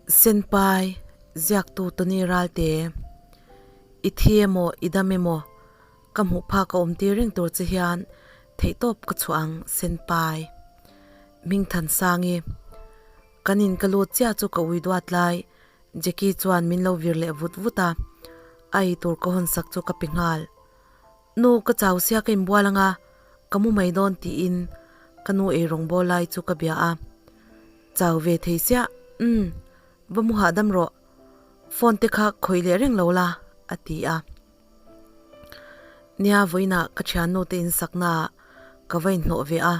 Senpai, ziaktu Tony Ralte, I thi emaw, i dam emaw, ka hmuh phak a awm tir reng tur che hian theihtawp ka chhuah ang, Senpai. Hmingthansangi, Kan in ka lut chiah chu ka ui duat lai, Jackie chuan min lo vir leh vut vut a, a ei tur ka hawn sak chu ka pe nghal. Nu, ka chau sia ka inbual anga, ka mu mai dawn tiin ka nu ei rawngbâwl lai chu ka bia a. Chau ve thei chiah, umm, va mu hahdam rawh, phone te kha khawih leh reng lo la, a ti a. Nia vawiinah ka thiannu te insaknaah ka va inhlawh ve a,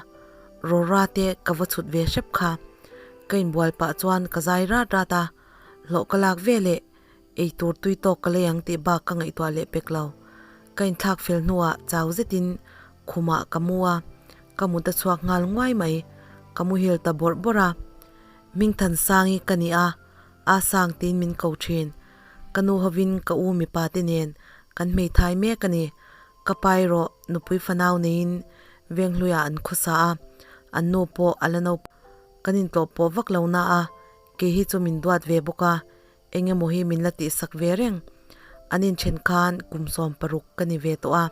Rora te ka va chhut ve hrep kha. Ka inbual pah chuan ka zai rat rat a, hlawh ka lak ve leh ei tur tui tawk ka lei ang tih bak ka ngaihtuah leh pek lo. Ka inthlak fel hnuah chau zetin khumah ka mu a, ka mut a chhuak nghal nguai mai, ka muhil ta bawrh bawrh a. Hmingthansangi ka ni a, A sang tiin min ko thin. Ka nu hovin ka u mipa te nen kan hmeithai mek a ni. Ka pa erawh nupui fanau neiin Venghluiah an khawsa a, an nu pawh a la no. Kan intlawh pawh vak lo na a, kei hi chu min duat ve bawk a, eng emaw hi min la tihsak ve reng. An inthen khan kum 16 ka ni ve tawh a.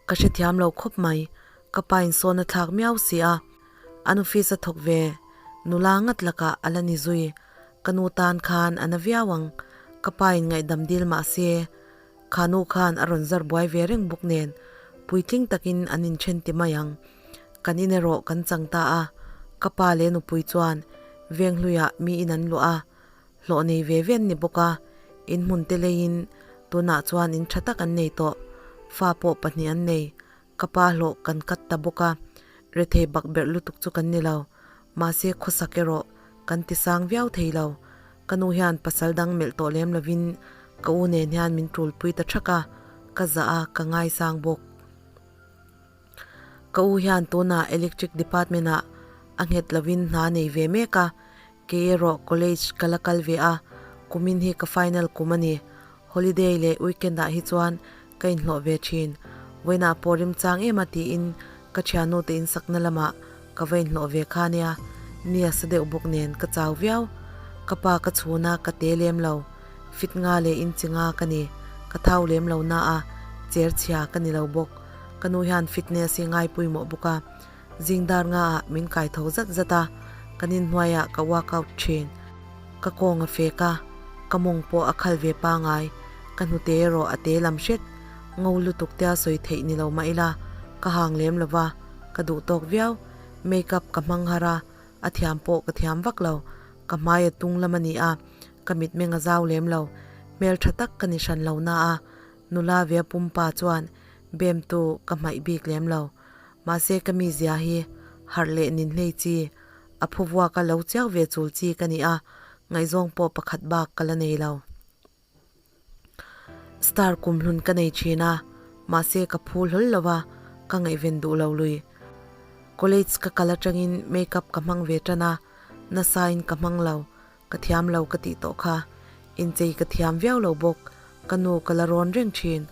Ka hrethiam lo khawp mai, ka pa in sawn a thlak miau si a, an office a thawk ve nula ngat lakah a la ni zui, ka nu tan khan a na viau ang, ka pa in ngaihdam dil mah se, kha nu khan a rawn zar buai ve reng bawk nen puitling takin an inthen ti mai ang, kan in erawh kan chang ta a, ka pa leh nupui chuan Venghluiah mi in an luah a, Hlawh nei ve ve an ni bawk a, in hmun te leiin tunah chuan in tha tak an nei tawh. Fa pawh pahnih an nei. Ka pa hlawh kan kat ta bawk a, rethei bak berh lutuk chu kan ni lo. Mahse khawsak erawh kan ti sang viau thei lo. Ka nu hian pasal dang melh tawh lem lovin ka u nen hian min tulpui ta thak a, ka zah a, ka ngaisang bawk. Ka u hian tunah electric department ah a nghet lovin hna nei ve mek a, Kei erawh college ka la kal ve a, kumin hi ka final kum a ni. Holiday leh weekend ah hi chuan ka inhlawh ve thin. Vawiinah pawh rimchang em a tiin ka thiannu te insakna lamah ka va inhlawh ve kha nia. Ni a sa deuh bawk nen ka chau viau. Ka pa ka chhun a ka te lem lo. Fit nga leh inchi nga ka ni. Ka thau lem lo na a, cher chhia ka ni lo bawk. Ka nu hian fitness hi ngaipawimawh bawk a. Zing dar nga ah min kai tho zat zat a, kan inhnuai ah ka workout thin. Ka kawng a fek a, ka mawng pawh a khal ve pangai, ka hnute erawh a te lam hret. Ngo lutuk te a sawi theih ni lo mah ila, ka hang lem lo va, ka duh tawk viau. Makeup ka hmang har a, a thiam pawh ka thiam vak lo. Ka hmai a tung lam a ni a, ka mitmeng a zau lem lo. Hmeltha tak ka ni hran lo na a, nula ve a pumpa chuan bemtu ka hmaih bik lem lo. Mahse ka mizia hi harh leh nin hlei chi, a phu vuaka lo chiau ve chul chi ka ni a, ngaihzawng pawh pakhat bak ka la nei lo. Star kum hlun ka nei thin a, mahse ka phu hlawl lo a, ka ngaihven duh lo lui. College ka kal atangin makeup ka hmang ve tan a, nasain ka hmang lo, ka thiam lo ka tih tawh kha. Inchei ka thiam viau lo bawk, ka nu ka la rawn reng thin.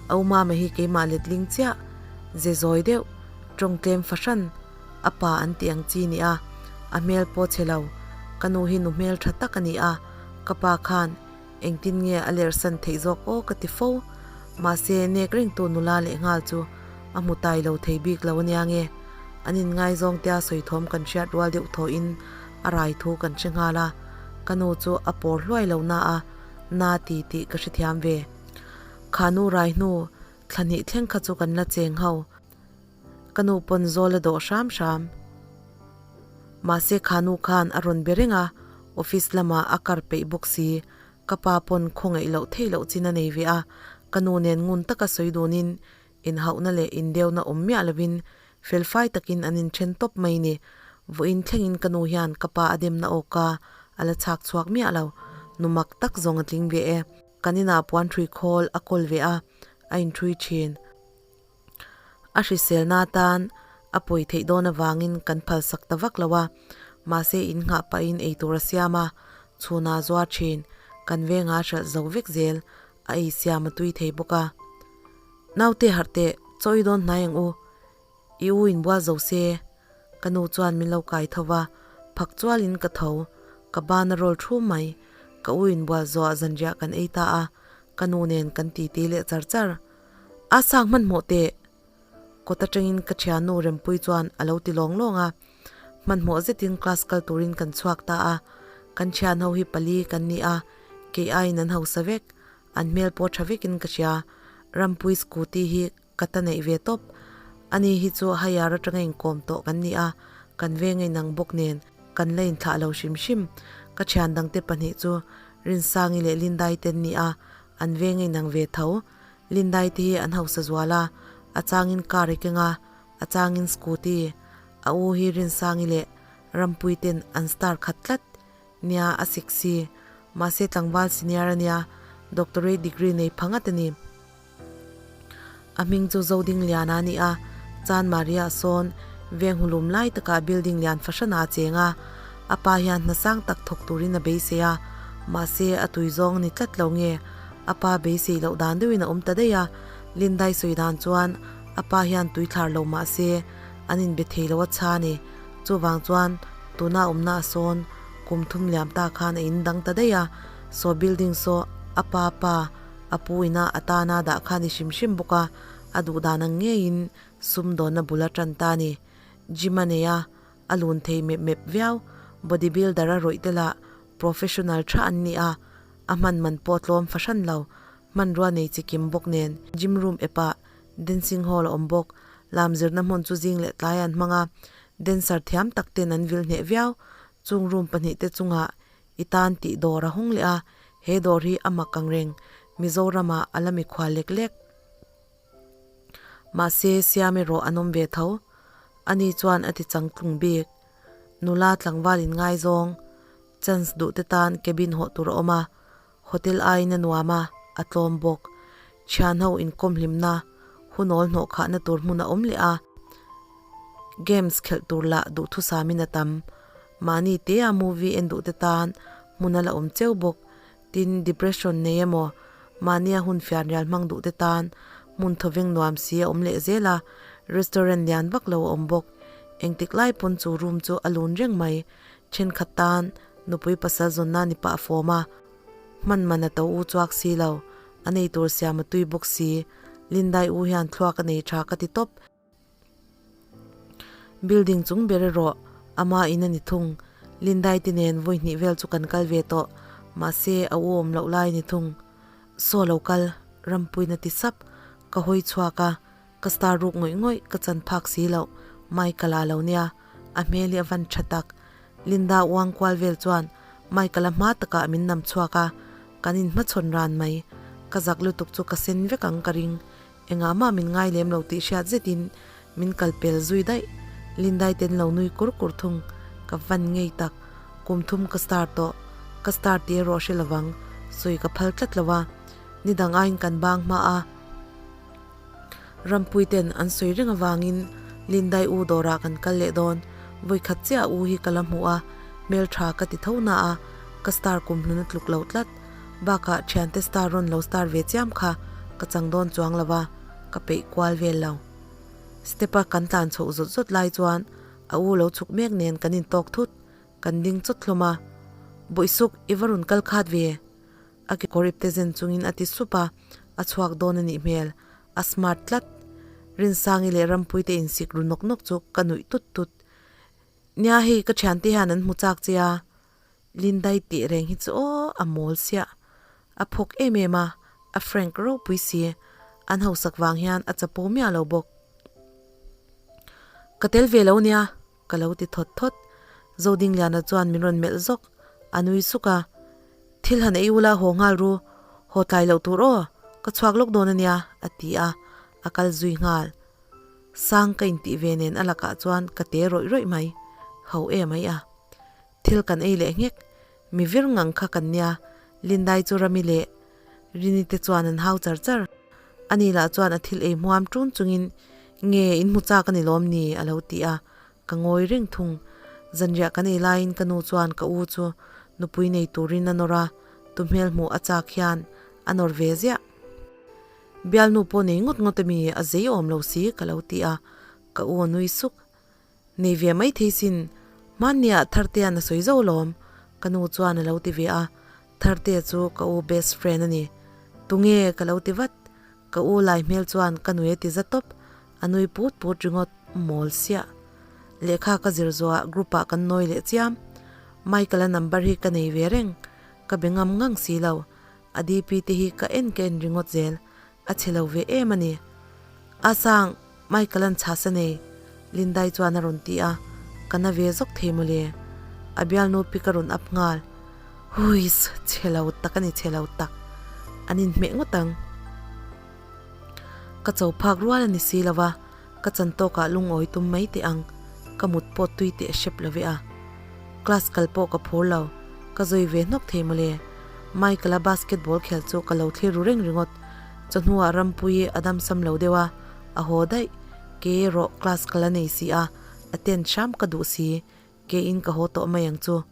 Au mama hi keimah letling chiah, ze zawi deuh, tawng tlem fahran, a pa an tih ang chi nia, a hmel pawh chhe lo, ka nu hi nu hmel tha tak a ni a, ka pa khan engtin nge a lerhsan theih zawk aw ka ti fo, mahse nek rengtu nula leh nghal chu a hmu tai lo thei bik lo ania nge, an inngaizawng tia sawi thawm kan hriat rual deuh thawhin a rai thu kan hre nghal a, ka nu chu a pawr hluai lo na a, na ti tih ka hrethiam ve. Kha nu rai hnu thla hnih thleng kha chu kan la cheng ho. Ka nu pawn zawl a dawh hram hram. Mahse kha nu khan a rawn be reng a, office lamah a kar peih bawk si. Ka pa pawn khawngaih loh theih loh chin a nei ve a, ka nu nen ngun taka sawi dunin inhauhna leh indeuna awm miah lovin felfai takin an inthen tawp mai ni. Vawiin thlengin ka nu hian ka pa a demna awka a la chhak chhuak miah lo. Nu mak tak zawng a tling ve e. Kan inah puan ṭhui khawl a kawl ve a, a inṭhui ṭhin. A hriselna atan a pawi theih dawn avangin kan phalsak ta vak lo a, mahse in nghah pahin eitur a siam a, chhunah a zuar ṭhin. Kan vengah a hralh zo vek zel, a ei siam a tui thei bawk a. Naute harh teh, chaw i dawn hnai ang u. I u inbual zo se. Ka nu chuan min lo kai tho va, phak chualin ka tho. Ka ban a rawl thu mai. Ka u inbual zawhah zanriah kan ei ta a, ka nu nen kan titi leh char char. A sang hmanhmawh teh! Kawt atangin ka thiannu Rempui chuan a lo ti lawng lawng a. Hmanhmawh zetin class kal turin kan chhuak ta a. Kan thian ho hi pali kan ni a, kei aiin an hausa vek. An hmel pawh tha vekin ka hria. Rampui scooty hi ka ta neih ve tawp. Ani hi chu higher atanga inkawm tawh kan ni a, kan veng a inang bawk nen kan la inthlah lo hrim hrim. Ka thian dangte pahnih chu Rinsangi leh Lindai te an ni a, an veng a inang ve tho. Lindai te hi an hausa zual a, a changin car i keng a, a changin scooty. A u hi Rinsangi leh Rampui ten an star khat tlat. Nia, a sik si. Mahse tlangval senior a nia, doctorate degree nei pha ngat a ni. A hming chu Zodingliana a ni a, Chan Maria sawn veng hulum lai takah building lian fahran a cheng a, a pa hian hna sang tak thawk turin a beisei a, mahse a tui zawng a ni tlat lo nge a pa beisei loh dan deuhin a awm ta daih a, Lindai sawi dan chuan a pa hian tui thlar lo mahse an inbe thei lo a chha a ni, chuvang chuan tuna awmna a sawn kum thum liam ta khan a indang ta daih a, saw building saw a pa pa. A pu ina a tana dah kha ni hrim hrim bawk a, a duh dan ang ngeiin sumdawnna bul a tan ta a ni. Gym a nei a, a lun thei mep mep viau. Body builder a rawih te lah professional tha an ni a, a hman man pawh tlawm fahran lo. Hmanrua nei chi kim bawk nen gym room epah dancing hall a awm bawk. Lam zirna hmun chu zing leh tlai an hmang a, dancer thiam tak ten an vil hneh viau. Chung room pahnihte chungah I tan tih dawr a hawng leh a, he dawr hi a mak ang reng, Mizoramah a la mikhual lek lek. Mahse, siam erawh an awm ve tho. Ani chuan a ti chang tlung bik. Nula tlangval in ngaizawng, chance duh te tan cabin hawh tur a awm a, hotel aiin a nuam a, a tlawm bawk. Thian ho inkawm hlimna, hunawl hnawh khahna tur hmun a awm leh a, games khelh tur lah duhthusamin a tam. Mahni tea movie en duh te tan hmun a la awm cheu bawk. Tin, depression nei emaw, mahnia hun fianrial hmang duh te tan hmun thawveng nuam si a awm leh zel a, restaurant lian vak lo a awm bawk. Engtik lai pawn chu room chu a lun reng mai. Thenkhat tan nupui pasal zawnna ni pah a fawm a, hman man a to u chuak si lo, a nei tur siam a tui bawk si. Lindai u hian thluak a nei tha ka ti tawp. Building chung ber erawh ama in a ni thung. Lindai te nen vawi hnih vel chu kan kal ve tawh, mahse a u awm loh lai a ni thung. Saw lo kal, Rampuina ti sap, ka hawi chhuak a, ka star ruk ngawih ngawih ka chan phak si loh, Michael a lo nia, a hmel hi a van tha tak. Linda uang kual vel chuan Michael a hma takah min nam chhuak a, kan inhmachhawn ran mai. Ka zak lutuk chu ka sen vek ang ka ring. Engah mah min ngai lem lo tih hriat zetin min kal pel zui daih. Lindai ten lo nui kur kur thung. Ka van ngei tak. Kum thum ka star tawh. Ka star tih erawh hre lovang. Sawi ka phal tlat lo a. Ni dang aiin kan bang hma a. Rampui ten an sawi reng avangin Lindai u dawrah kan kal leh dawn. Vawikhat chiah u hi ka la hmu a. Hmeltha ka ti tho na a. Ka star kum hlun a tluk lo tlat. Bakah thiante star rawn lo star ve chiam kha ka chang dawn chuang lo va, ka peih kual vel lo. Step a kan tlan chhoh zawt zawt lai chuan a u lo chhuk mek nen kan intawk thut, kan ding chawt hlawm a. Bawihsuk, i va rawn kal khat ve? A kekawr ipte zen chungin a ti sup a, a chhuak dawn a nih hmel, a smart tlat. Rinsangi leh Rampuite insik ru nawk nawk chu ka nuih tut tut. Nia hei ka thiante hian an hmu chak che a, Lindai tih reng hi chu aw a mawl siah. A phawk em em a, a frank ropui si. An hausak vang hian a chapo miah lo bawk. Ka tel ve lo nia, ka lo ti thawt thawt. Zodingliana chuan min rawn melh zawk, a nui suk a. Thil han ei ula haw nghal ru, haw tlai loh tur aw, ka chhuak lawk dawn a nia, a ti a, a kal zui nghal. Sang ka intih ve nen a lakah chuan ka te rawih rawih mai, ho em ai a. Thil kan ei leh nghek, mi vir ngang kha kan nia, Lindai chu Rami leh Rini te chuan an hau char char. Ani lah chuan a thil ei hmuam ṭun chungin, Nge, in hmu chak a ni lawm ni? a lo ti a, ka ngawi reng thung. Zanriah kan ei laiin ka nu chuan ka u chu nupui nei turin a nawr a, tu hmel hmuh a chak hian a nawr ve ziah. Bialnu pawh nei ngawt ngawt ami a zei awm lo si ka lo ti a, ka u a nui suk. Nei ve mai thei sin, hmanniah Thartea'n a sawi zo lawm. Ka nu chuan a lo ti ve a, Thartea chu ka u best friend a ni. Tunge? Ka lo ti vat. Ka u lai hmel chuan ka nui a ti za tawp, a nui put put ringawt mawl siah. Lehkha ka zir zuah group ah kan nawi leh chiam. Michael-a number hi ka nei ve reng, ka be ngam ngang si lo. A DP te hi ka en ka en ringawt zel, a chhe lo ve em a ni. A sang, Michael-a'n chhas a nei, Lindai chuan a rawn ti a, ka na ve zawk thei mawle. A bialnu pi ka rawn up nghal. Huiss, chhe lo tak a ni chhe lo tak. An inhmeh ngawt ang. Ka cho phak rual a ni si lo va, ka chan tawkah lungawi tum mai teh ang, ka mut pawh tui teh hrep lo ve a. Class kal pawh ka phur lo, ka zawi ve hnawk thei mawle. Michael-a basketball khel chu ka lo thlir ru reng ringawt. Chawhnuah Rampuii a damsam lo deuh a, a haw daih. Ke erawh class kal a nei si a, attend hram ka duh si. Ke in ka haw tawh mai ang chu.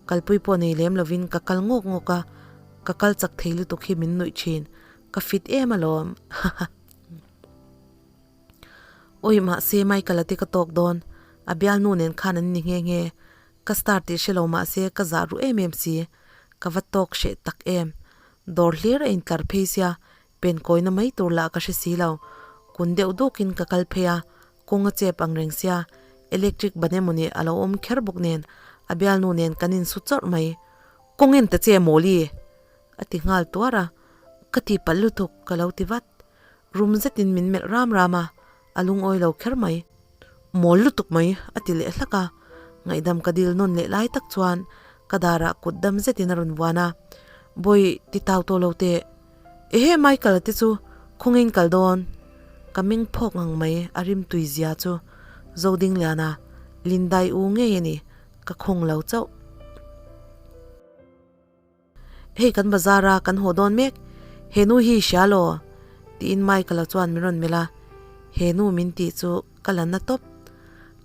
Kalpui pawh nei lem lovin ka kal ngawk ngawk a, ka kal chak thei lutuk hi min nuih thin. Ka fit em alawm. Haha. Awi mahse Michael-a te ka tawk dawn. A bialnu nen khan an ni nghe nghe. Ka star tih hre lo mahse ka zah ruh em em si. Ka va tawk hreh tak em. Dawr hlir a intlar phei sia, pen kawina mai tur lah ka hre si lo. Kun deuh dukin ka kal phei a, kawng a chep ang reng sia, electric ban emawni a lo awm kher bawk nen a bialnu nen kan insu chawrh mai. Kawng en ta che Mawli! a ti nghal tuar a, ka ti palh lutuk ka lo ti vat. Rum zetin min melh ram ram a, a lungawi lo kher mai. Mawl lutuk mai a ti leh hlak a, ngaihdam ka dil nawn leh lai tak chuan ka darah kut dam zetin a rawn vuan a, Bawi ti tau tawh lo teh. Ehe Michael a te chu khawngain kal dawn? Ka meng phawk ngang mai a rim tui zia chu Zodingliana Lindai u ngei a ni, ka khawng lo chauh. Hei kan bazar a kan haw dawn mek, he nu hi hria law? Tiin Michael-a chuan min rawn melh a, he nu min tih chu ka la na tawp.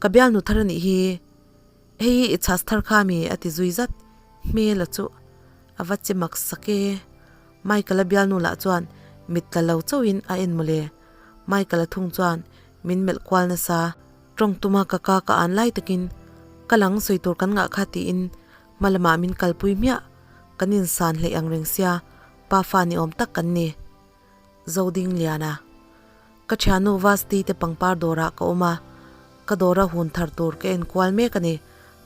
Ka bialnu thar a nih hi, hei hi i chhas thar kha mi a ti zui zat, hmel a chu a va che mak sak e. Michael-a bialnu lah chuan mit tla lo chauhin a en mawle. Michael-a thung chuan min melh kual nasa, tawng tuma ka ka ka an lai takin ka lang sawi tur kan ngah kha tiin Hma lamah min kalpui hmiah, kan insan hleih ang reng sia, pa fa ni awm tak kan ni. Zodingliana. Ka thiannu Vasti te pangpar dawrah ka awm a, ka dawra hun thar tur ka en kual mek a ni.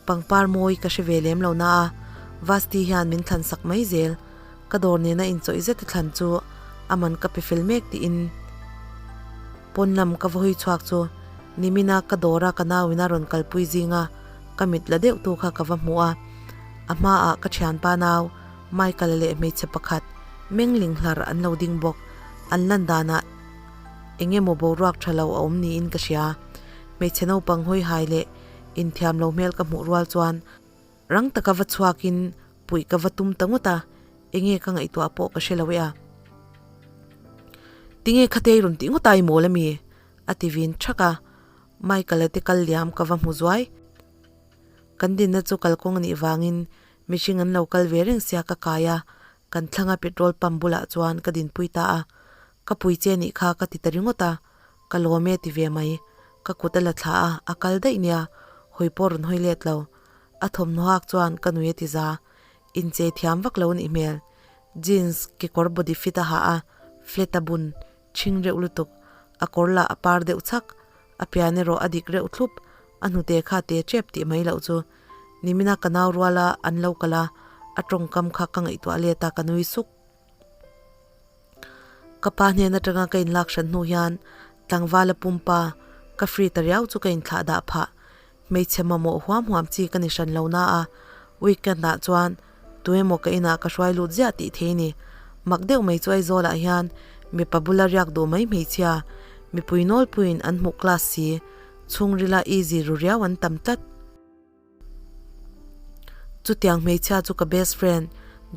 Pangpar mawi ka hre ve lem lo na a, Vasti hian min thlan sak mai zel. Ka dawr nena inchawih zet a thlan chu a man ka pe fel mek tiin pawn lam ka va hawi chhuak chu nimina ka dawra ka nauin a rawn kalpui zinga ka mit la deuh tu kha ka va hmu a, a hmaah ka thianpa nau Michael-a leh hmeichhe pakhat mengling hlar an lo ding bawk, an lan danah eng emaw boruak tha lo a awm niin ka hria. Hmeichhe naupang hawi hai leh inthiam lo hmel ka hmuh rual chuan rang taka va chhuakin puih ka va tum ta ngawt a, enge ka ngaihtuah pawh ka hre lo e a. Tinge khatei rawn tih ngawt a i mawl ami? a ti vin thak a. Michael-a te kal liam ka va hmu zuai. Kan dinna chu kalkawng a nih vangin mihring an lo kal ve reng sia ka kai a, kan thlanga petrol pump bulah chuan ka dinpui ta a. Ka pui che nih kha ka ti ta ringawt a, ka lawm e ti ve mai. Ka kut a la thla a, a kal daih nia, hawi pawh rawn hawi let lo. A thawmhnaw hak chuan ka nui a ti za. Inchei thiam vak lo a nih hmel. Jeans kekawr body fit a ha a, flat a bun Chhing reuh lutuk, a kawr lah a par deuh chhak, a pian erawh a dik reuh thlup, a hnute kha te tep tih mai loh chu. Nimina ka nau ruala an lo kal a, a tawngkam kha ka ngaihtuah let a ka nui suk. Ka pa hnen atanga ka inlak hran hnu hian tlangvala pumpa ka free ta riau chu ka inthlah dah phah. Hmeichhe mamawh huam huam chi ka ni hran lo na a, weekend ah chuan tuemaw ka inah ka hruai lut ziah tih thei ni. Mak deuh mai chu Aizawl ah hian mipa bula riak duh mai hmeichhia, mipui nawlpuiin an hmuh class si, chhungrila easy ru riau an tam tlat. Chutiang hmeichhia chu ka best friend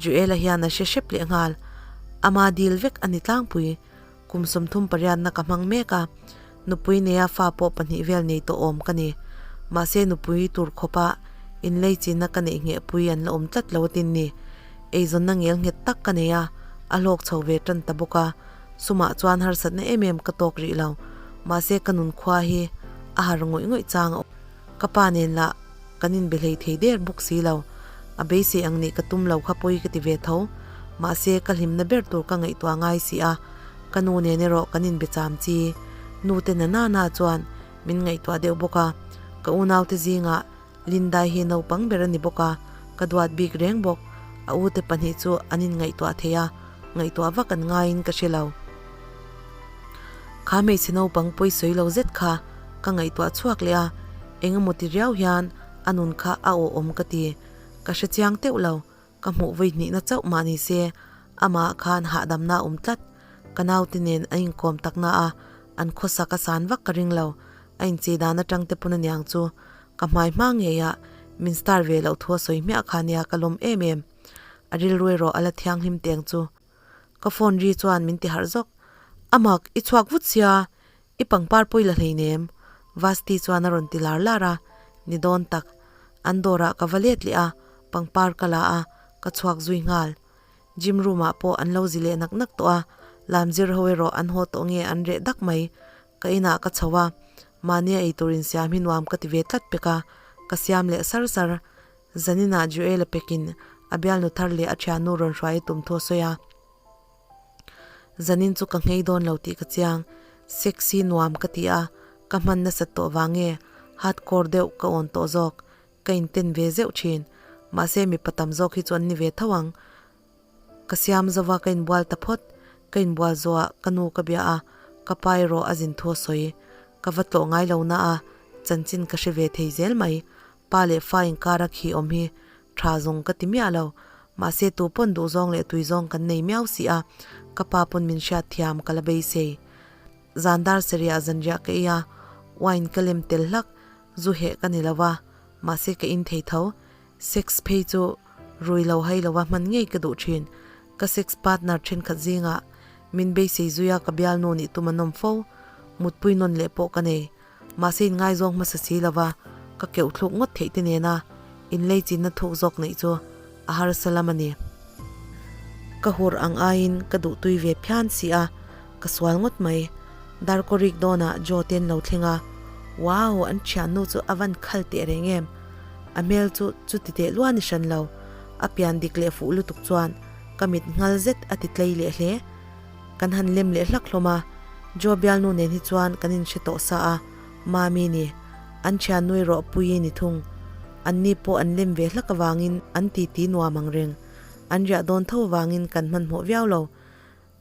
Joel-a hian a hre hrep leh nghal. Ama dil vek a ni tlangpui. Kum 38 na ka hmang mek a, nupui neia fa pawh pahnih vel nei tawh awm ka ni. Mahse nupui tur khawpa inlei chinna ka neih nghehpui an la awm tlat lo atin ni. Eizawnna ngel nghet tak ka nei a, a hlawk chho ve tan ta bawk a. Sumah chuan harsatna em em ka tawk rih lo. Mahse ka nun khua hi a har ngawih ngawih chang a awm. Ka pa nen lah kan inbe hlei thei der bawk si lo. A beisei ang nih ka tum lo kha pawi ka ti ve tho. Mahse, ka hlimna ber tur ka ngaihtuah ngai si a, ka nu nen erawh kan inbe cham chi. Nu te na na na chuan min ngaihtuah deuh bawk a, ka unaute zingah Lindai hi naupang ber a ni bawk a, ka duat bik reng bawk. A ute pahnih chu an inngaihtuah thei a, ngaihtuah vak an ngaiin ka hre lo. Kha hmeichhe naupang pawisawi lo zet kha ka ngaihtuah chhuak leh a, eng emaw ti riau hian a nun kha a awhawm ka ti. Ka hre chiang teuh lo, ka hmuh vawi hnihna chauh mah ni se, amah khan hahdamna a awm tlat. Ka naute nen an inkawm takna a, an khawsak a san vak ka ring lo, a inchei dan atang te pawn aniang chu ka hmai hma ngei a, min star ve loh thu a sawi hmiah kha nia ka lawm em em. A rilru erawh a la thianghlim teng chu. Ka phone ri chuan min ti harh zawk. Amak, i chhuak vut sia, i pangpar pawi la hleinem, Vasti chuan a rawn ti lar lar a, ni dawn tak. An dawrah ka va let leh a, pangpar ka la a, ka chhuak zui nghal. Gym room ah pawh an lo zi leh nak nak tawh a, lam zir ho erawh an haw tawh nge an reh dak mai. Ka inah ka chho a, mahnia eitur insiam hi nuam ka ti ve tlat pek a, ka siam leh sar sar. Zaninah Joel-a pekin a bialnu thar leh a thiannu rawn hruai a tum thu a sawi a. Zanin chu ka nghei dawn lo tih ka chiang. Sexy nuam ka ti a, ka hman nasat tawh vang nge hardcore deuh ka awn tawh zawk. Ka inten ve zeuh thin. Mahse mipa tam zawk hi chu an ni ve tho ang. Ka siam zova ka inbual ta phawt. Ka inbual zawhah ka nu ka bia a, ka pa erawh a zin thu a sawi. Ka va tlawh ngai lo na a, chanchin ka hre ve thei zel mai. Pa leh fa inkara khi awm hi tha zawng ka ti miah lo. Mahse tu pawn duh zawng leh tui zawng kan nei miau si a, ka pa pawn min hriat thiam ka la beisei. Zan dar seriah zanriah ka ei a, wine ka lem tel hlak, zu heh ka ni lo a, mahse ka in thei tho. Sex phei chu rui lo hai lo a hman ngei ka duh thin. Ka sex partner thenkhat zingah min beisei zui a ka bialnu nih tum an awm fo. Mutpui nawn leh pawh ka nei. Mahse inngaizawng hmasa si lova ka keuh thluk ngawt theih te nena inlei chinna thuk zawk neih chu a harsa lam a ni. Ka hur ang aiin ka duh tui ve phian si a, ka sual ngawt mai. Darkawrik dawnah Joe te an lo thleng a, Wow! An thiannu chu a van khal teh reng em? A hmel chu chuti teh lua ni hran lo, a pian dik leh fuh lutuk chuan ka mit nghal zet a ti tlei leh hle. Kan han lem leh hlak hlawm a, Joe bialnu nen hi chuan kan inhre tawh sa a, Mami ni, an thian nui rawh Puii ni thung. Anni pawh an lem ve hlak avangin an titi nuam ang reng. An riah dawn tho avangin kan hmanhmawh viau lo.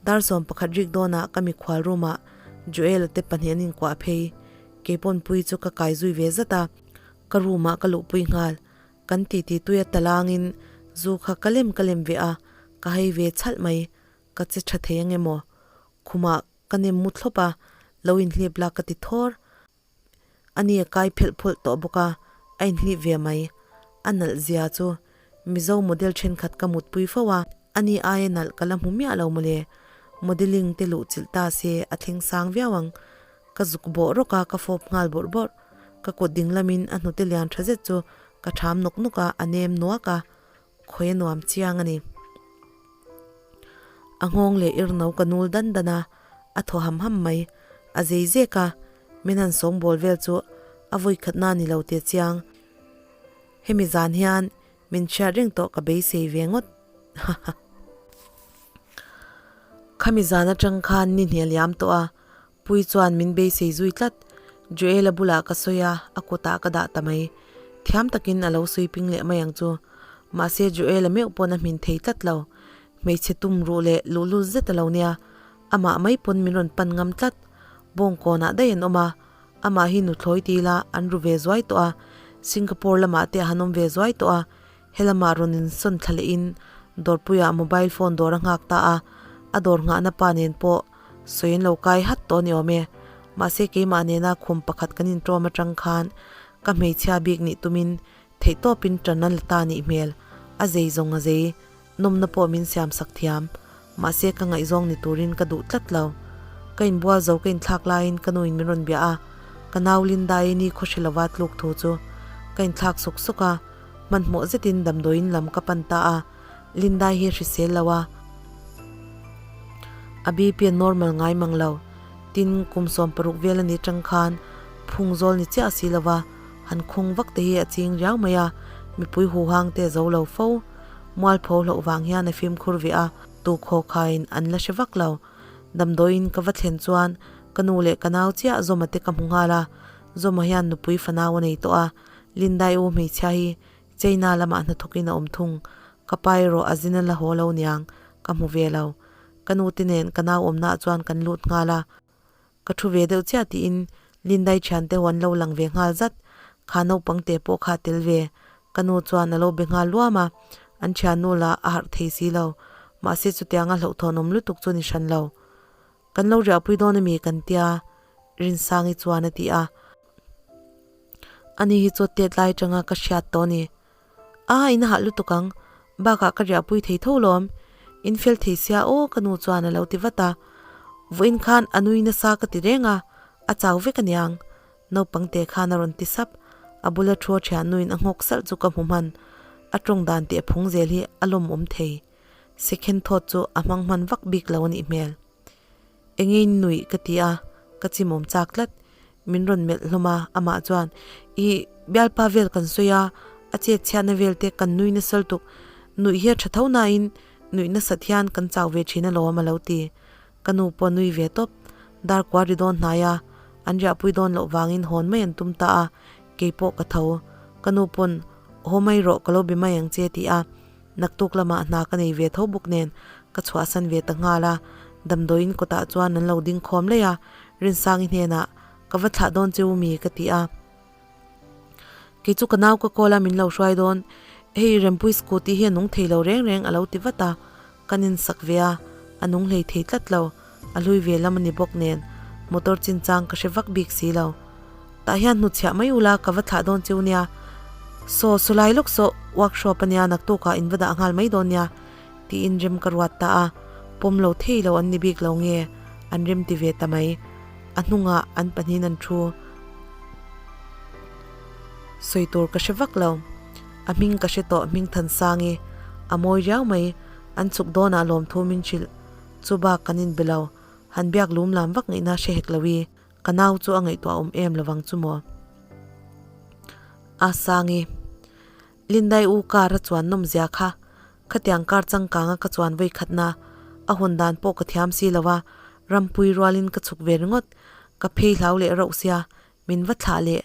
Dar 11 rik dawnah ka mikhual room ah Joel-a te pahnih an inkuah phei. Keipawn Puii chu ka kai zui ve zat a, ka room ah ka luhpui nghal. Kan titi tui a talangin zu kha ka lem ka lem ve a, ka hei ve chhalh mai. Ka che tha thei ang emaw? Khumah ka nem mu thlawp a, lo inhlip la ka ti thawr. Ani a kai phelh phawlh tawh bawk a, a inhlip ve mai. A nalh zia chu Mizo model thenkhat ka mutpui fo a, ani aia nalh ka la hmu miah lo mawle. Modelling te luh chilh ta se a thleng sang viau ang. Ka zuk bawh rawk a, ka fawp nghal bawrh bawrh. Ka kut ding lamin a hnute lian tha zet chu ka ṭham nawk nawk a, a nem nuak a. Khawi a nuam chiang a ni. A nghawng leh irno ka nul dan dan a, a thaw ham ham mai. A zei zek a, min han sawngbawl vel chu a vawi khatna ni lo teh chiang. Hemi zan hian min chhiat reng tawh ka beisei ve ngawt. Haha. Khami zan atang khan ni hne liam tawh a, Puii chuan min beisei zui tlat. Joel-a bulah ka sawi a, a kutah ka dah ta mai. Thiam takin a lo sawi ping leh mai ang chu. Mahse Joel-a meuh pawn a hmin thei tlat lo. Hmeichhe tum ruh leh luhlul zet a lo nia. Amah mai pawn min rawn pan ngam tlat. Bawngkawnah daih an awm a, amah hi nuthlawi ti ila an ru ve zuai tawh a. Singapore lamah te a han awm ve zuai tawh a. Helamah rawn insawn thla lehin dawrpuiah mobile phone dawr a nghak ta a, a dawr nghahna pa nen pawh sawi an lo kai hat tawh a ni awm e. Mahse keimah nena khum pakhat kan inṭawm aṭang khan ka hmeichhia bik nih tumin theihtawpin ṭan a la ta nih hmel. A zei zawng a zei, nawmna pawh min siam sak thiam. Mahse ka ngaihzawng ni turin ka duh tlat lo. Ka inbual zo ka inthlak laiin ka nuin min rawn bia a, ka nau Linda-i ni khaw hre lova tluk thu chu ka inthlak suk suk a, hmanhmawh zetin damdawiin lam ka pan ta a, Linda-i hi a hrisel lo a, a BP a normal ngai mang lo. Tin, kum 16 vel a ni tang khan phung zawl ni chiah si lova han khung vak te hi a ching riau mai a. Mipui huhang te zo lo fo. Mualpho hlauh vang hian a fimkhur ve a, tu khaw khaiin an la hre vak lo. Damdawiin ka va thlen chuan ka nu leh ka nau chiah Zawma te ka hmu nghal a, Zawma hian nupui fanau a nei tawh a, Lindai u hmeichhia hi China lamah hnathawkin a awm thung. Ka pa erawh a zin a la haw lo niang, ka hmu ve lo. Ka nu te nen ka nau awmnaah chuan kan lut nghal a. Ka thu ve deuh chiah tiin Lindai thiante ho an lo lang ve nghal zat. Kha naupang te pawh kha tel ve. Ka nu chuan a lo be nghal luam a, an thiannu lah a harh thei si lo. Mahse chutianga hlauhthawnawm lutuk chu ni hran lo. Kan lo riahpui dawn a mi kan tia Rinsangi chuan a ti a. Ani hi chu tet lai atanga ka hriat tawh a ni. A in hah lutuk ang, bakah ka riahpui thei tho lawm. In fel thei sia aw ka nu chuan a lo ti vat a. Vawiin khan a nui nasa ka ti reng a, a chau vek aniang. Naupang te khan a rawn ti sap. A bula thu a thian nuin a nghawk salh chu ka hmu hman. A tawng dan teh phung zel hi a lawmawm thei. Second thought chu a hmang hman vak bik lo a nih hmel. Engein nuih ka ti a, ka chimawm chak tlat. Min rawn melh hlawm a, amah chuan, Ih, bialpa vel kan sawi a, a chet chhiatna vel te kan nui nasal tuk. Nuih hi a tha tho nain nuih nasat hian kan chau ve thin alawm a lo ti. Ka nu pawh nui ve tawp. Dar kua ri dawn hnai a, an riahpui dawn loh vangin hawn mai an tum ta a, kei pawh ka tho. Ka nu pawn, Haw mai rawh, ka lo be mai ang che ti a. Naktuk lamah hna ka nei ve tho bawk nen ka chhuahsan ve ta nghal a, damdawiin kawtah chuan an lo ding khawm leh a, Rinsangi hnenah ka va thlah dawn che u mi ka ti a. Kei chu ka nau ka call a min lo hruai dawn, hei Rempui scooty hi a nung thei lo reng reng a lo ti vat a, kan insak ve a, a nung hlei thei tlat lo, a hlui ve lam a ni bawk nen motor chinchang ka hre vak bik si lo. Tah hian hnutchhiah mai ula ka va thlah dawn cheu nia. Saw sawlai lawk saw workshop ania naktukah in va dah nghal mai dawn nia tiin rem ka ruat ta a, pawm lo thei lo an ni bik lo nge an rem ti ve ta mai. A hnungah an pahnihin an thu sawi tur ka hre vak lo. A hming ka hre tawh hming Thansangi a mawi riau mai an chhuk dawnah lawmthu min hrilh chu bak kan inbe lo han biak lum lam vak ngaihna hre hek lo i. Ka nau chu a ngaihtuah awm em lovang chu maw? A Sangi, Lindai u car a chuan nawm zia kha, khatiang car changkanga ka chuan vawi khatna, a hawn dan pawh ka thiam si lo a, rampui rualin ka chhuk ve ringawt, ka phei hlau leh rauh sia, min va thlah leh.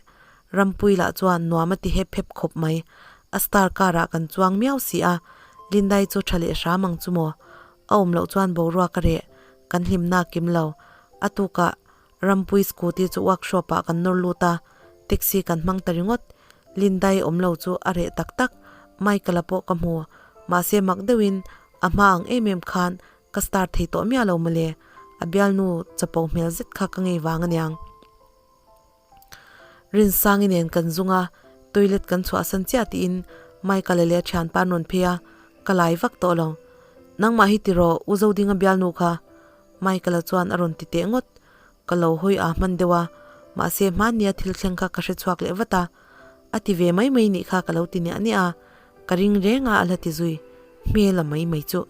Rampui lah chuan nuam a ti hep hep khawp mai, a star car ah kan chuang miau si a, Lindai chu tha leh hram ang chu maw? A awm loh chuan boruak a reh, kan hlimna a kim lo. A tukah Rampui scooty chu workshop ah kan nawr lut a, taxi kan hmang ta ringawt. Lindai awm lo chu a reh tak tak, Michael-a pawh ka hmu. Mahse mak deuhin a hma ang em em khan ka star thei tawh miah lo mawle, a bialnu chapo hmel zet kha ka ngei vang aniang. Rinsangi nen kan zung a, toilet kan chhuahsan chiah tiin Michael-a leh a thianpa an rawn phei a, ka lai vak tawh lo. Nangmah hi tiraw U Zodinga bialnu kha? Michael-a chuan a rawn ti teh ngawt. Ka lo hawi a hman deuh a, mahse hmannia thil thleng kha ka hre chhuak leh vat a. A ti ve mai mai nih kha ka lo ti niah niah a, ka ring reng a a la ti zui. Hmel a mai mai chuh.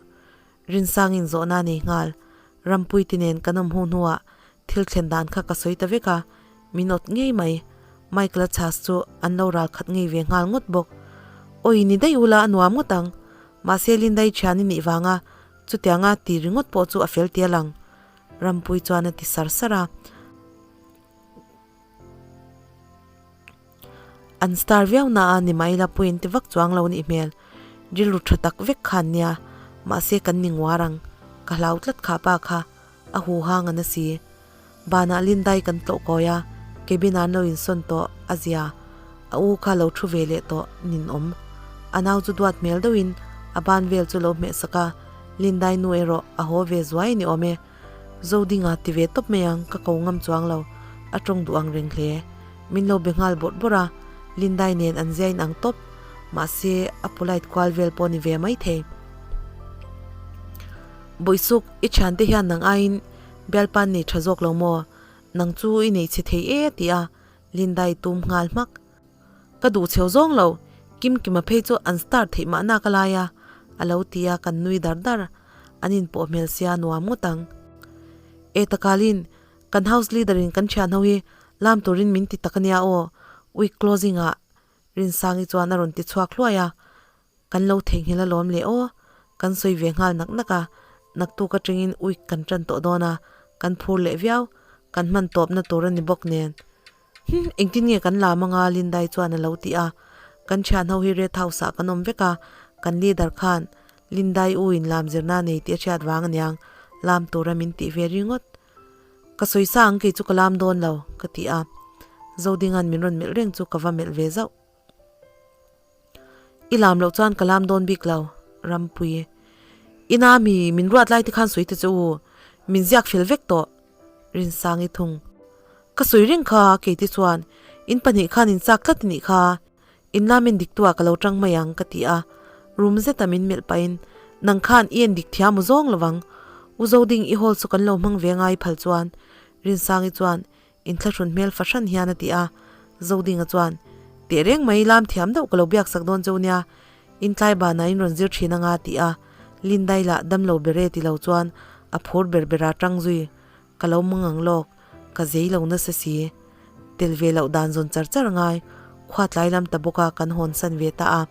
Rinsangin zawhna a nei nghal. Rampuite nen kan awm hu hnuah thil thlen dan kha ka sawi ta vek a, min awt ngei mai. Michael-a chhas chu an lo ral khat ngei ve nghal ngawt bawk. Awi ni daih ula a nuam ngawt ang. Mahse Lindai thian i nih vanga chutianga ti ringawt pawh chu a fel ti a lang. Rampui chuan a ti sar sar a. An star viau na a ni mai la puiin ti vak chuang lo nih hmel. Rilru tha tak vek khan nia, mahse kan ni nguar ang. Ka hlau tlat kha pa kha, a hu hang a na si. Banah Lindai kan tlawh kawi a, cabin ah an lo insawn tawh a zia. A u kha lo thu ve leh tawh nin awm. A nau chu duat hmel deuhin a ban vel chu lo hmeh sak a, Lindai nu erawh a haw ve zuai a ni awm e. Zodinga ti ve tawp mai ang, ka ko ngam chuang lo. A tawng duh ang reng hle. Min lo be nghal bawrh bawrh a, Lindai nen an zia in ang tawp. Mahse, a polite kual vel pawh ni ve mai thei. Bawihsuk, i thiante hian nang aiin bialpa an nei tha zawk lo maw? Nang chu i nei chhe thei e ti a, Lindai tum nghal hmak. Ka duh chheu zawng lo, Kimkima phei chu an star theih mahna ka lai a, a lo ti a, kan nui dar dar. An inpawh hmel sia nuam ngawt ang. E takalin, kan house leader in kan thian ho hi lam turin min ti tak ania aw, week closing ah. Rinsangi chuan a rawn ti chhuak hluai a, Kan lo theihnghilh alawm le aw, kan sawi ve nghal nak nak a, naktuk atangin week kan tan tawh dawn a, kan phur leh viau, kan hman tawpna tur a ni bawk nen. Hum, engtin nge kan lam anga Lindai chuan a lo ti a, kan thian ho hi Red House ah kan awm vek a, kan leader khan Lindai u in lam zirna nei tih a hriat vang aniang, lam tura min tih ve ringawt. Ka sawi sa ang kei chu ka lam dawn lo, ka ti a, Zodinga'n min rawn melh reng chu ka va melh ve zauh. I lam loh chuan ka lam dawn bik lo, Rampui. Ina mi min ruat lai te khan sawi ta che u, min ziak fel vek tawh, Rinsangi thung. Ka sawi reng kha, keite chuan in pahnih khan in chak tlat anih kha, in lam en diktuah ka lo tang mai ang ka ti a, rum zeta min melh pahin, Nang khan i en dik thiam u zawng lovang, U Zoding i hall chu kan lo hmang ve ngai phal chuan, Rinsangi chuan Inthlahrun hmel fahran hian a ti a, Zodinga chuan, Teh reng mai, lam thiam deuh ka lo biak sak dawn cheu nia, intlai banah in rawn zir thin anga a ti a, Lindai lah damlo ber e ti lo chuan a phur ber ber a tang zui, Ka lo mang ang lawk, ka zei lo nasa si. Tel ve loh dan zawn char char ngai, khua tlai lam ta bawk a kan hawn san ve ta a.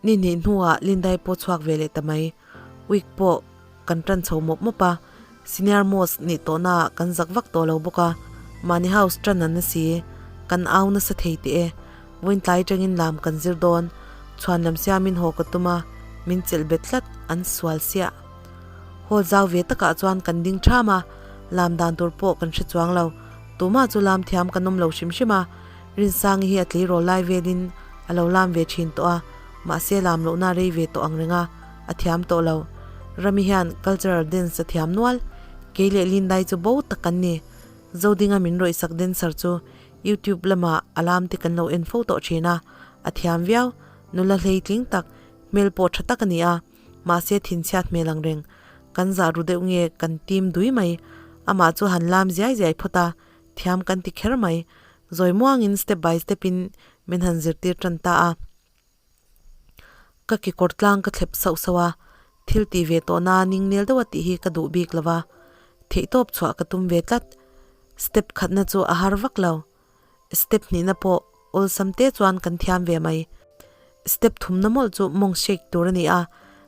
Ni hnih hnuah Lindai pawh chhuak ve leh ta mai. Week pawh kan tan chho mawp mawp a, senior most nih tawhnaah kan zak vak tawh lo bawk a, mahni house tan an na si, kan au nasa thei teh e. Vawiin tlai atangin lam kan zir dawn, chhuan lam siamin haw ka tum a, min chelh bet tlat, an sual siah. Hall zau ve takah chuan kan ding ṭham a, lam dan tur pawh kan hre chuang lo, tumah chu lam thiam kan awm lo hrim hrim a, Rinsangi hi a tleirawl lai velin a lo lam ve thin tawh a, mahse lam lohna a rei ve tawh ang reng a, a thiam tawh lo. Rami hian cultural dance a thiam nual. Kei leh Lindai chu bo tak kan ni. Zodinga min rawihsak dancer chu YouTube lamah a lam te kan lo en fo tawh thin a, a thiam viau. Nula hleitling tak, hmel pawh tha tak a ni a. Mahse thinchhiat hmel ang reng. Kan zah ru deuh nge kan tim dui mai. Amah chu han lam ziai ziai phawt a, thiam kan ti kher mai. Zawi muangin step by step in min han zirtir tan ta a. Ka kekawr tlang ka thlep sauh sauh a, thil tih ve tawh na ning nel deuh a tih hi ka duh bik lo va, theihtawp chhuah ka tum ve tlat. Step khatna chu a har vak lo. Step hnihna pawh awlsam te chuan kan thiam ve mai. Step thumna mawlh chu mawng shake tur a ni a,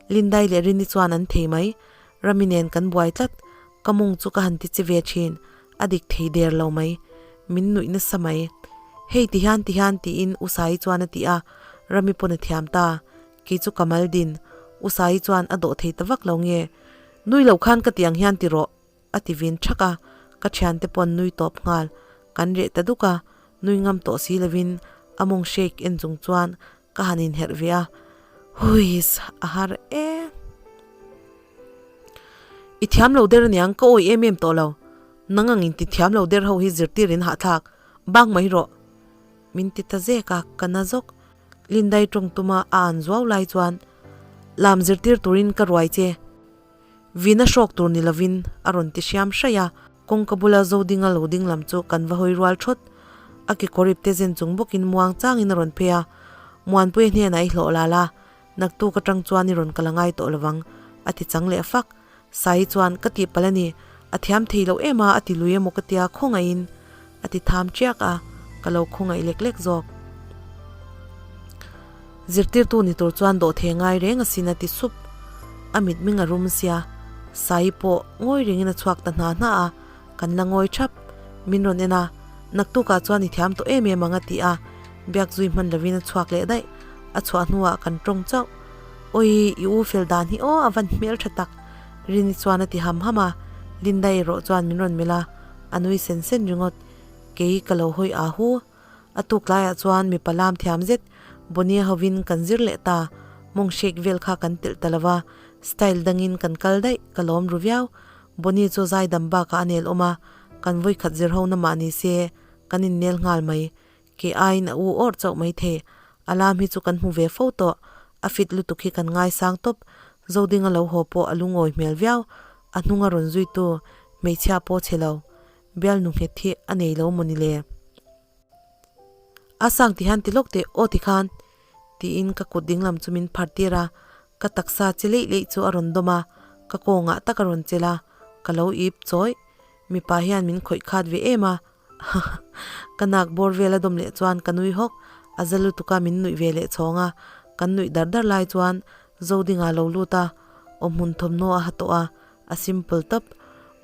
Lindai leh Rini chuan an thei mai. Rami nen kan buai tlat, ka mawng chu ka han ti chi ve thin, a dik thei der lo mai, min nuih nasa mai. Hei ti hian ti hian tiin U Saii chuan a ti a, Rami pawn a thiam ta, kei chu ka mal din, U Saii chuan a dawh thei ta vak lo nge, Nui lo khan ka ti ang hian ti rawh. A ti vin thak a, ka thiante pawn nui tawp nghal, kan reh ta duk a, nui ngam tawh si lovin a mawng shake en chung chuan ka han inherh ve a, huiss a har e. I thiam lo der aniang ka awi em em tawh lo, nang ang inti thiam lo der ho hi zirtir in hahthlak, bak mai rawh. Min ti ta zek a, ka na zawk. Lindai tawng tuma a an zuau lai chuan lam zirtir turin ka ruai che. Vina hrawk tur ni lovin a rawn ti hriam hraih a, kawngka bula Zodinga lo ding lam chu kan va hawi rual thawt. A kekawr ipte zen chung bawkin muang changin a rawn phei a, Muanpuia hnenah i hlawh lal a, naktuk atang chuan i rawn kal a ngai tawh lovang, a ti chang leh fak. Sai chuan, Ka tihpalh a ni, a thiam thei loh em a, a ti lui emaw ka tia khawngaihin, a ti tham chiak a, ka lo khawngaih lek lek zawk. Zirtirtu ni tur chuan dawhthei ngai reng asin a ti sup. A mitming a rum sia, Sai pawh ngawi rengin a chhuak ta hna hna a, kan la ngawi thap. Min rawn en a, naktukah chuan i thiam tawh em em ang a ti a, biak zui hman lovin a chhuak leh daih. A chhuah hnuah kan tawng chauh. Awi, i u fel dan hi aw a van hmel tha tak, Rini chuan a ti ham ham a, Linda erawh chuan min rawn melh a, a nui sen sen ringawt. Kei ka lo hawi a hu. A tuk laiah chuan mipa lam thiam zet Bonnie hovin kan zir leh ta, mawng shake vel kha kan telh ta lo va, style dangin kan kal daih, ka lawm ru viau. Bonnie chu zaidam bakah a nel awm a, kan vawikhat zir ho na mah ni se, kan innel nghal mai. Ke aiin a u awrh chauh mai thei, a lam hi chu kan hmu ve fo tawh, a fit lutuk hi kan ngaisang tawp. Zodinga lo haw pawh a lungawi hmel viau, a hnunga rawn zuitu hmeichhia pawh chhe lo. Bialnu nghet hi a nei lo maw ni le? A sang ti hian ti lawk teh aw ti khan tiin ka kut dinglam chu min phar tir a, ka taksa che leih leih chu a rawn dawm a, ka kawngah tak a rawn chelh a, ka lo ip chawih. Mipa hian min khawih khat ve em a, Ka nak bawr vel a dawm leh chuan ka nui hawk, a za lutuk a min nuih ve leh chhawng a, kan nuih dar dar lai chuan Zodinga lo lut a, awmhmun thawmhnaw a ha tawh a, a simple tawp.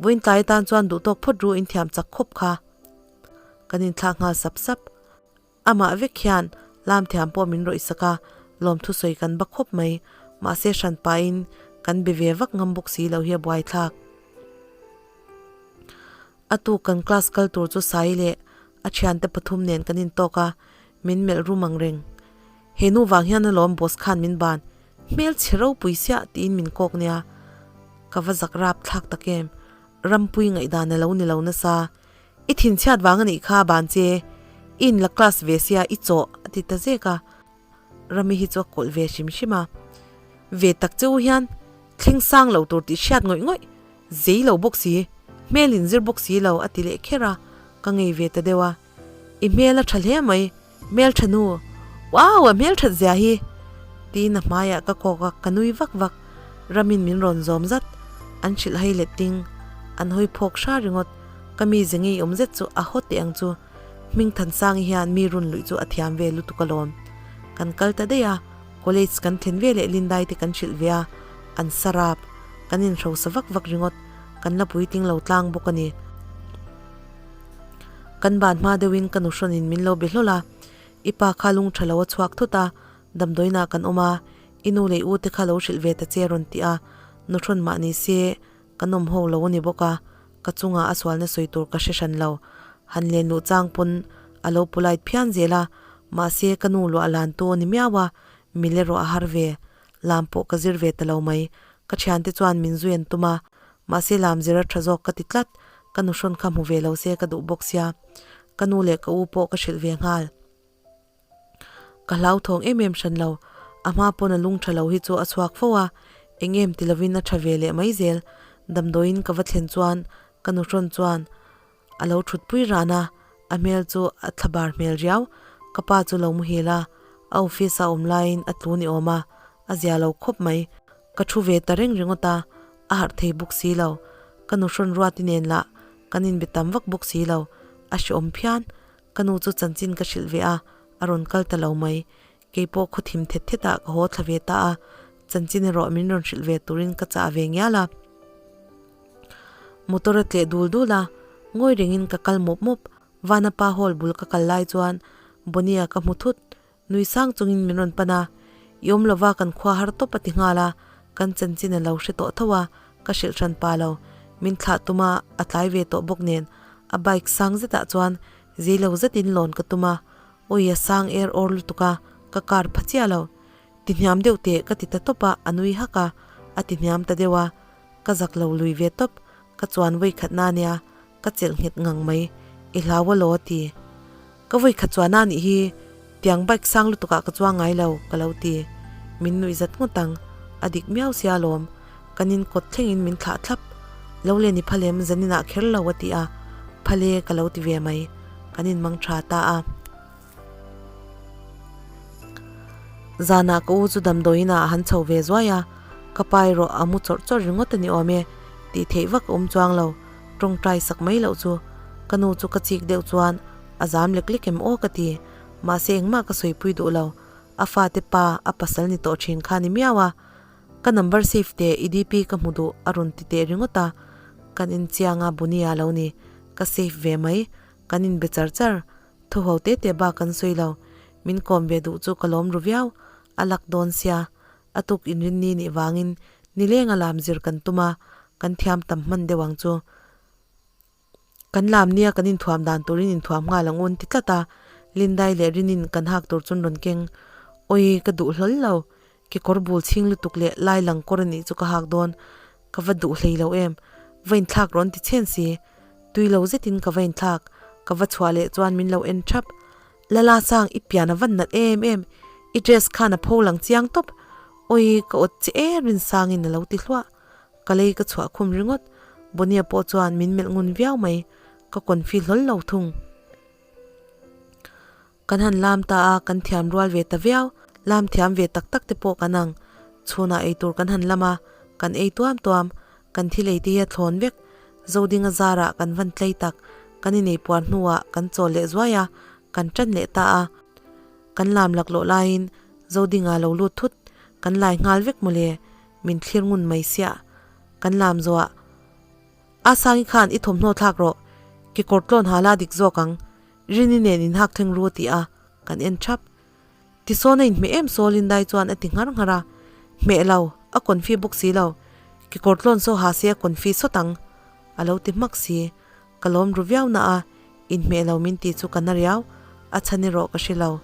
Vawiin tlai atan chuan duhtawk phawt ru inthiam chak khawp kha. Kan inthlak nghal sap sap. Amah vek hian lam thiam pawh min rawih sak a, lawmthu sawi kan ba khawp mai. Mahse hran pahin kan be ve vak ngam bawk si lo hi a buaithlak. A tuk kan class kal tur chu Sai leh a thiante pathum nen kan intawk a, min melh rum ang reng. He nu vang hian alawm boss khan min ban, hmel chhe ropui siah tiin min kawk nia. Ka va zak rap thlak tak em, rampui ngaihdan a lo ni lo nasa. I thinchhiat vang a nih kha ban che, i inla class ve sia i chawh a ti ta zek a. Rami hi chu a kawlh ve hrim hrim a. Ve tak che u hian thleng sang lo tur tih hriat ngawih ngawih, zei lo bawk si, hmel in zir bawk si lo a ti leh kher a, ka ngei ve ta deuh a. I hmel a tha hle mai, hmel tha nu. Wow, a hmel that zia hi! Tiin a hmaiah ka kawk a, ka nui vak vak. Ramin min rawn zawm zat. An hrilh hai let ding. An hawi phawk hra ringawt. Ka mi ze ngei awm zet chu a haw teh ang chu. Hmingthansangi hian mi run luih chu a thiam ve lutuk alawm. Kan kal ta daih a, college kan thlen ve leh Lindai te kan hrilh ve a, an sa rap. Kan inhrosa vak vak ringawt, kan la puitling lo tlang bawk a ni. Kan ban hma deuhin ka nuhrawnin min lo be hlawl a, I pa kha lung tha lo a chhuak thut a, damdawiinah kan awm a, i nu leh i u te kha lo hrilh ve ta che rawn ti a, nuhrawn mah ni se Ka nawm ho lo a ni bawk a, ka chungah a sualna sawi tur ka hre hran lo. Han len luh chang pawn a lo polite phian zel a, mahse ka nu luah lan tu a ni miau a, mil erawh a har ve. Lam pawh ka zir ve ta lo mai. Ka thiante chuan min zui an tum a, mahse lam zir a tha zawk ka ti tlat, ka nu hrawn kha hmu ve lo se ka duh bawk sia. Ka nu leh ka u pawh ka hrilh ve nghal. Ka hlauthawng em em hran lo, a hma pawn a lung tha lo hi chu a chhuak fo a, eng em ti lovin a tha ve leh mai zel. Damdawiin ka va thlen chuan ka nuhrawn chuan a lo thutpui ran a, a hmel chu a thla bar hmel riau. Ka pa chu lo muhil a, a office a awm laiin a tlu ni awm a, a zia lo khawp mai. Ka thu ve ta reng ringawt a, a harh thei bawk si lo. Ka nuhrawn ruati nen lah kan inbe tam vak bawk si lo, a hreawm phian. Ka nu chu chanchin ka hrilh ve a, a rawn kal ta lo mai. Kei pawh khaw thim thet thet ah ka haw thla ve ta a, chanchin erawh min rawn hrilh ve turin ka chah ve ngial a. Motor a tleh dul dul a, ngawi rengin ka kal mawp mawp. Vanapa hall bul ka kal lai chuan Bonnie-a ka hmu thut. Nui sang chungin min rawn pan a, I awm lova kan khua har tawp a ti nghal a, kan chanchin a lo hre tawh tho a, ka hrilh hran pa lo. Min thlah tum a, a tlai ve tawh bawk nen a bike sang zetah chuan zei lo zetin lawn ka tum a, awi a sang er awr lutuk a, ka car pha chiah lo. Ti hniam deuh teh ka ti ta tawp a, a nui hak a, a ti hniam ta deuh a, ka zak lo lui ve tawp, ka chuan vawi khat na nia, ka chelh nghet ngang mai, i hlau a law a ti. Ka vawi khat chuan a nih hi, tiang bike sang lutuk ah ka chuang ngai lo, ka lo ti. Min nuih zat ngawt ang, a dik miau sia lawm, kan in kawt thleng in min thlah thlap. Lo len i phalem zanin ah kher lo a ti a, phale ka lo ti ve mai, kan in mang tha ta a. Zanah ka u chu damdawiin ah a han chho ve zuai a, ka pa erawh a mu chawrh chawrh ringawt a ni awm e, tih theih vak a awm chuang lo, tawngtai sak mai loh chu. Ka nu chu ka chik deuh chuan a zam lek lek em aw ka ti, mahse engmah ka sawipui duh lo, a fate pa a pasal ni tawh thin kha ni miau a, ka number save teh i DP ka hmu duh a rawn ti teh ringawt a, kan inchiang a Bunia lo ni, ka save ve mai, kan inbe char char. Thu ho te te bak kan sawi lo. Min kawm ve duh chu ka lawm ru viau. A lak dawn sia. A tuk inrinni nih vangin nileng a lam zir kan tum a, kan thiam tam hman deuh ang chu. Kan lam nia kan inthuam dan turin inthuam nghal ang un ti tlat a, Lindai leh Rinin kan hak tur chun rawn keng. Awi, ka duh hlawl lo. Kekawr bul chhing lutuk leh lai lang kawr anih chu ka hak dawn. Ka va duh hlei lo em? Va inthlak rawn ti chhen si. Tui lo zetin ka va inthlak. Ka va chhuah leh chuan min lo en thap. Lala sang i pian a van nalh em em. I dress khan a pho lang chiang tawp. Awi ka awt che em Rinsangin a lo ti hluah. Ka lei ka chhuah khum ringawt. Bonnie pawh chuan min melh ngun viau mai. Ka confi hlawl lo thung. Kan han lam ta a, kan thiam rual ve ta viau. Lam thiam ve tak tak te pawh kan ang. Chhunah eitur kan han lam a, kan ei tuam tuam. Kan thil ei te hi a thlawn vek. Zodinga zarah kan van tlei tak. Kan inei puar hnuah kan chawl leh zuai a, kan ṭan leh ta a. Kan lam laklawh laiin Zodinga lo lut thut, kan lai nghal vek mawle, min thlir ngun mai siah. Kan lam zawhah, A Sangi khan i thawmhnaw thlak rawh, kekawr tlawn ha la dik zawk ang, Rini nen inhak thleng ru a ti a, kan en thap. Tisawn a inhmeh em saw Lindai chuan a ti nghar nghar a, Hmeh lo, a confi bawk si lo, kekawr tlawn saw ha se a confi sawt ang, a lo ti hmak si. Ka lawm ru viau na a, inhmeh lo min ti chu ka na riau, a chhan erawh ka hre lo.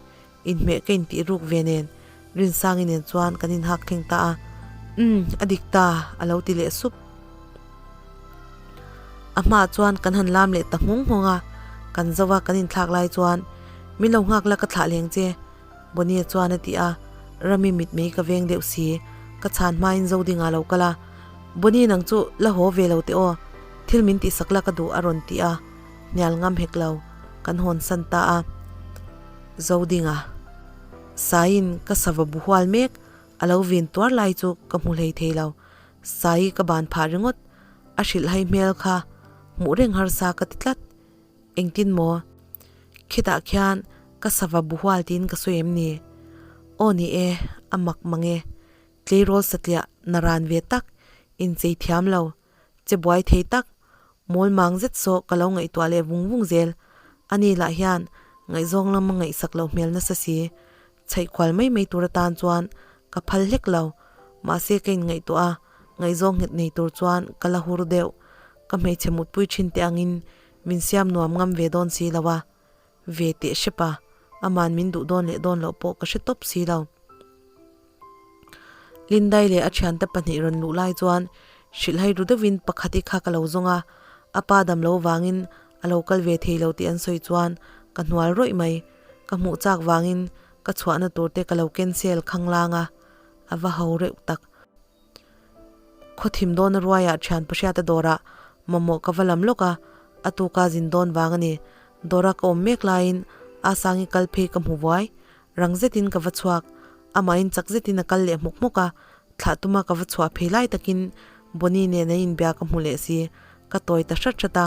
Inhmeh ka intih ruk ve nen Rinsangi nen chuan kan inhak thleng ta a, Umm, a dik ta, a lo ti leh sup. A hmaah chuan kan han lam leh ta nghawng nghawng a, kan zo a kan inthlak lai chuan, Min lo nghak la ka thlah leng che, Bonnie chuan a ti a, Rami mitmei ka veng deuh si, ka chhan hmain Zodinga lo kal a, Bonnie nang chu la haw ve lo teh aw, thil min tihsak la ka duh a rawn ti a, hnial ngam hek lo, kan hawn san ta a. Zodinga, Saiin ka sava bu hual mek, a lo vin tuar lai chu ka hmu hlei thei lo, Sai ka ban phah ringawt, a hrilh hai hmel kha hmuh reng harsa ka ti tlat. Engtin maw? Khitah khian ka sava bu hual tiin ka sawi em ni? Aw ni e, a mak mang e. Tleirawl satliah naran ve tak, inchei thiam lo, che buai thei tak, mawl mang zet saw ka lo ngaihtuah leh vung vung zel. Ani lah hian ngaihzawng lama ngaihsak loh hmel nasa si. Chhaihkual mai mai tur atan chuan ka phal hlek lo. Mahse ka inngaihtuah a, ngaihzawng nghet nei tur chuan ka la hur deuh. Ka hmeichhe mutpui thin te angin min siam nuam ngam ve dawn si lo a. Ve teh hrep a, aman min duh dawn leh dawn loh pawh ka hre tawp si lo. Lindai leh a thiante pahnih rawn luh lai chuan hrilhhai ru deuhin pakhat i kha ka lo zawng a, a pa dam lo vangin a lo kal ve thei lo tih an sawi chuan ka hnual rawih mai. Ka hmuh chak vangin ka chhuahna tur te ka lo cancel khanglang a, a va ho reuh tak. Khawthim dawna ruaiah thian pahriata dawrah mamawh ka va lam lawk a, a tuka zin dawn vang a ni. Dawra ka awm mek laiin Asangi kal phei ka hmu vuai. Rang zetin ka va chhuak. Amahin chak zetin a kal leh hmawk hmawk a, thlah tuma ka va chhuah phei lai takin Bonnie nen an inbia ka hmu leh si. Ka tawi ta hrat hrat a,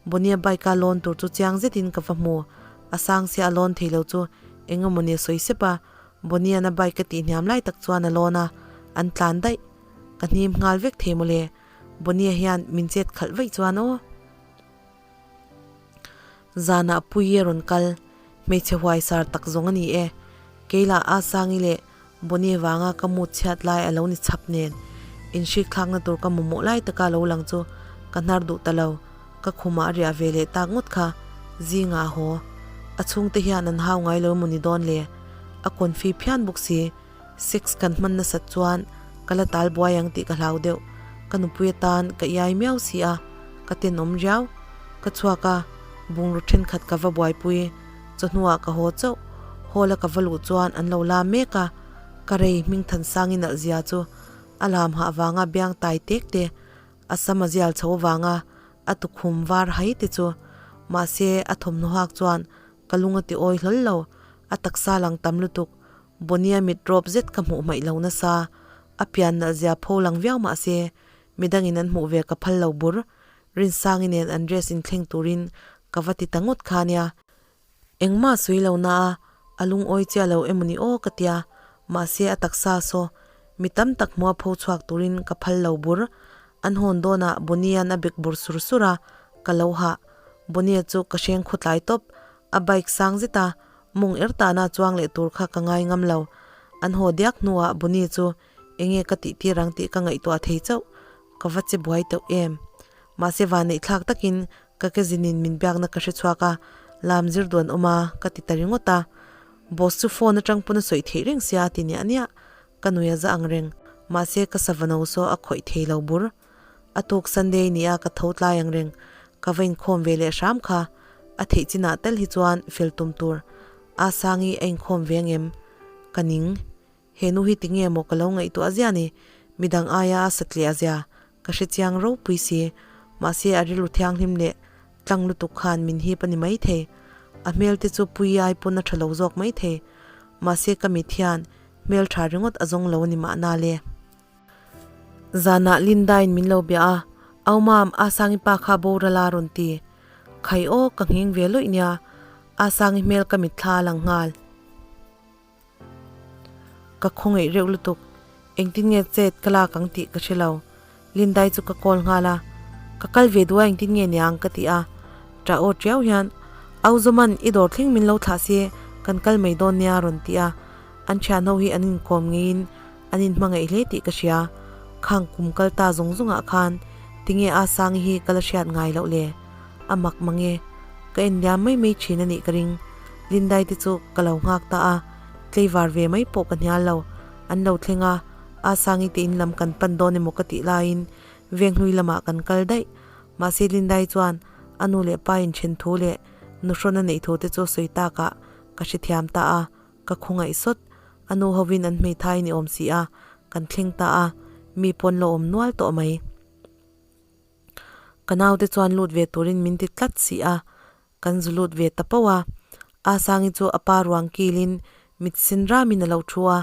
Bonnie-a bike-a lawn tur chu chiang zetin ka va hmu. A sang sia a lawn thei lo chu eng emaw ni a sawi sep a, Bonnie-a'n a bike a tih hniam lai tak chuan a lawn a, an tlan daih. Ka hnim nghal vek thei mawle. Bonnie-a hian min chet khalh vaih chuan aw. Zanah Puii a rawn kal. Hmeichhe huaisar tak zawng a ni e. Keilah a Sangi leh Bonnie vanga ka mut chhiat lai a lo ni chhap nen inhrikthlakna tur ka mamawh lai taka lo lang chu ka hnar duh ta lo. Ka khumah a riah ve leh tak ngawt kha zingah a haw. A chhungte hian an hau ngai lo emaw ni dawn le? A confi phian bawk si. Sex kan hman nasat chuan ka la tal buai ang tih ka hlau deuh. Ka nupui atan ka iai miau si a, ka tenawm riau. Ka chhuak a, bungraw thenkhat ka va buaipui. Chawhnuah ka haw chauh. Hall a ka va luh chuan an lo la mek a, ka rei hming thansang i nalh zia chu a lam hah vanga biang tai tek te, a sam a zial chho vanga a tukhum var hai te chu. Mahse a thawmhnaw hak chuan ka lung a ti awi hlawl lo, a taksa lang tam lutuk. Bonnie-a mit rawp zet ka hmuh hmaih lo nasa, a pian nalh zia pho lang viau mahse midangin an hmuh ve ka phal lo bur. Rinsangi nen an dress inthleng turin ka va ti ta ngawt kha nia. Engmah sawi lo na a, a lungawi chiah lo emaw ni aw ka tia, mahse a taksa saw mi tam tak hmua pho chhuak turin ka phal lo bur. An hawn dawnah Bonnie-a'n a bek bur sur sur a, ka lo hah. Bonnie-a chu ka hreng khawtlai tawp, a bike sang zet a, mawng er tana chuang leh tur kha ka ngai ngam lo. An haw diak hnuah Bonnie chu Enge ka tih tir ang tih ka ngaihtuah thei chauh, ka va che buai teuh em. Mahse vanneih thlak takin ka kezinin min biakna ka hre chhuak a, lam zir duan awm a, ka ti ta ringawt a. Boss chu phone atang pawn a sawi theih reng sia a ti niah niah, ka nui a za ang reng, mahse ka savano saw a khawih thei lo bur. A tuk Sunday ni a ka tho tlai ang reng, ka va inkhawm ve leh hram kha, a theih chinah tal hi chuan fel tum tur. A Sangi a inkhawm ve ang em? Ka ning. He nu hi tinge maw ka lo ngaihtuah zia ni, midang aia a satliah zia ka hre chiang ropui si, mahse a rilru thianghlim leh tlang lutuk khan min hip a ni maithei. A hmel te chu pui ai pawn a tha lo zawk maithei, mahse ka mit hian hmel tha ringawt a zawng lo a ni mahna le. Zanah Linda-in min lo bia a, Au mam, Asangi pa kha boral a rawn ti. Khai aw ka nghing ve luih nia, Asangi hmel ka mitthla a lang nghal. Ka khawngaih reuh lutuk, engtin nge chet ka lak ang tih ka hre lo. Lindai chu ka call nghal a, Ka kal ve duh a engtin nge niang ka ti a, ṭah aw ṭiau hian, Au Zawman i dawr thleng min lo thlah se kan kal mai dawn nia a rawn ti a, an ṭhian ho hi an inkawm ngeiin an inhmangaih hle tih ka hria, khang kum kal ta zawng zawngah khan tinge a Sangi hi ka la hriat ngai loh le? A mak mang e, ka en liam mai mai thin a nih ka ring. Lindai te chu ka lo nghak ta a, tleivar ve mai pawh ka hnial lo. An lo thleng a, a Sangi te in lam kan pan dawn emaw ka tih laiin Venghlui lamah kan kal daih. Mahse Lindai chuan a nu leh pa in then thu leh nuhrawn a neih thu te chu sawi takah ka hrethiam ta a, Ka khawngaih sawt, a nu hovin an hmeithai ni awm si a, kan thleng ta a, mi pawn lo awm nual tawh mai. Ka naute chuan lut ve turin min ti tlat si a, kan zu lut ve ta pauh a. Asangi chu a pa ruang kilin mit sin ramin a lo thu a,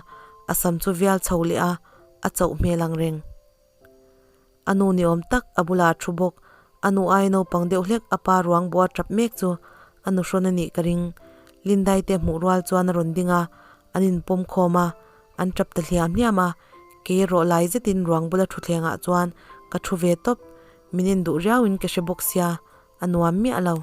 a sam chu vial chho leh a, a chauh hmel ang reng. A nu ni awm tak a bulah a thu bawk. A nu aia naupang deuh hlek a pa ruang bua tap mek chu a nu hrawn a nih ka ring. Lindai te hmuh rual chuan a rawn ding a, an inpawm khawm a, an tap ta hliam hliam a. Kei rawh lai zetin ruang bula thutthlengah chuan ka thu ve tawp. Min en duh riauin ka hre bawk sia, a nuam miah lo.